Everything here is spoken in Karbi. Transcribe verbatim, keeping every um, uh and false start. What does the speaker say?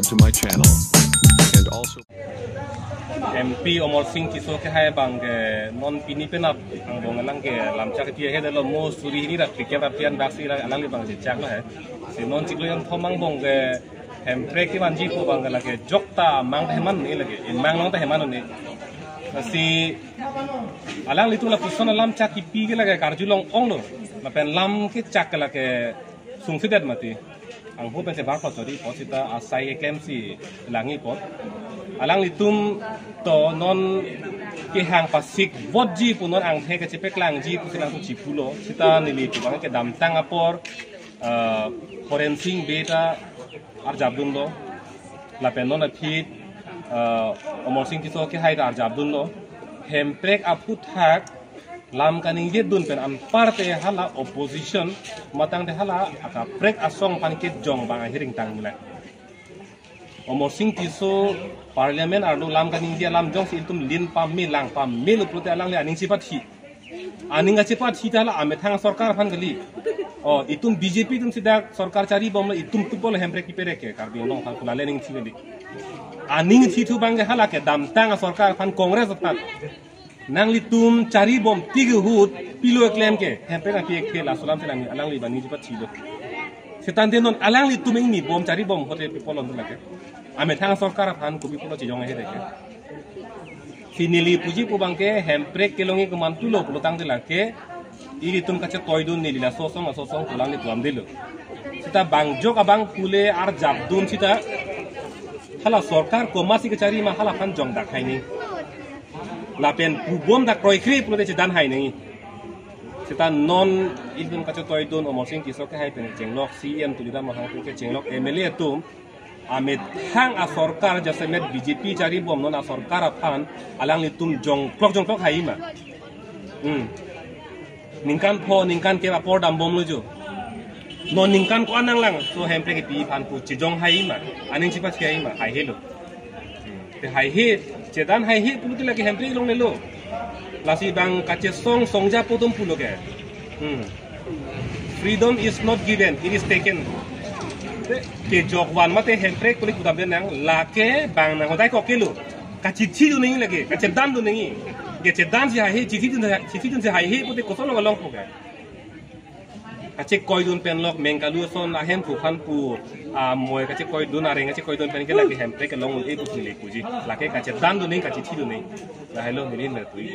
to my channel. And also M P Amarsing Tisso kehai abang ke non pini penap angbong alang ke lamchak ti he delo mo suri hini ra piket ra pian dak si alang, alangli abang chak lo he. Si non chiklo jongthom angbong ke hemprek kevanji pu abang ke lake jok ta mang ta heman ni lake, mang long ta heman ni. Si alanglitum lapuson alam chak kipi ke lake karjulong onglo. Lapen lam kechak ke lake sungsedet mati. Anghu pensi bar pasori apot sita asai keklemsi langji apot. Alanglitum to non kehang pasik votji pu, non angthek kachepaklangji pu si nangtum chipulo. Sita neli pu abang kedamtang apor, eh, Horensing Bey ta arjapdunlo. Lapen non aphi, eh, Amarsing Tisso kehai ta arjapdunlo. Hemprek aphuthak lam kaningjedun pen anparte hala opposition matang te hala akaprek asong aphan kejong abang ahiring tang mulai. Amarsing Tisso parliament arlo lam kaningje alam jongsi ilitum lin pame lang pamelo pulote alangli aning chepathi. Aning kachepathi ta hala amethang sorkar aphan kali. Oh, itum B J P atum si dak sorkar charibomlo, itum tupol hemprek kiperek ke Karbi Anglong aphan pu lale aning thi kali. Aning thithu abang ke hala kedamtang asorkar aphan, Congress aphan. Nanglitum charibom tik ahut pilo keklem ke, hemprek api ek phela sulam se nang alangli abang ningjepathilo. Setante non alanglitum ingnibom charibom hote pi pulo lake. Amethang sorkar aphan kopi pulo chejong ahe lake. Si neli puji pu abang ke hemprek kelongji komantulo pulotangte lake ilitum kachetoidun neli laso asong laso asong pu alanglitum damdelo. Sita bang jok abang pule arjapdun sita hala sorkar komatsi kechari ma hala aphan jongdak hai ni. Lapen pubom dak kroikre pulote chedan hai nangji. Sita non ilitum kachetoidun Amarsing Tisso kehai pen chenglok, C E M Tuliram Ronghang pen kechenglok, M L A atum amethang asorkar jasemet B J P charibom non asorkar aphan alanglitum jongklok jongklok hai ma. Hmm. Ningkan pho, ningkan kep apor dambomlo jo. Non ningkan ko-an nanglang, so hemprek kipi aphan pu chejong hai ma, aning chepathi hai ma, haihelo. Te haihe, chedan haihe pulote lake hemprek longlelo. Lasi abang kachesong songja pu atum pulo ke. Hmm. Freedom is not given, it is taken. Te kejok van mate hemprek kulik kudam den nang, lake abang nanghodaikok kelo. Kachithidun nangji lake, kachedandun nangji. Kechedansi haihe, chithidun, chithidunsi haihe pute koson long along po ke. Kachekoidun pen lok Mengkalu ason ahemphu aphan pu, ah, moi kachekoidun, areng kachekoidun pen ke lake hemprek kelong un-e pu neli puji. Lake kachedandun nangji, kachithidun nangji. Lahelo neli merpui.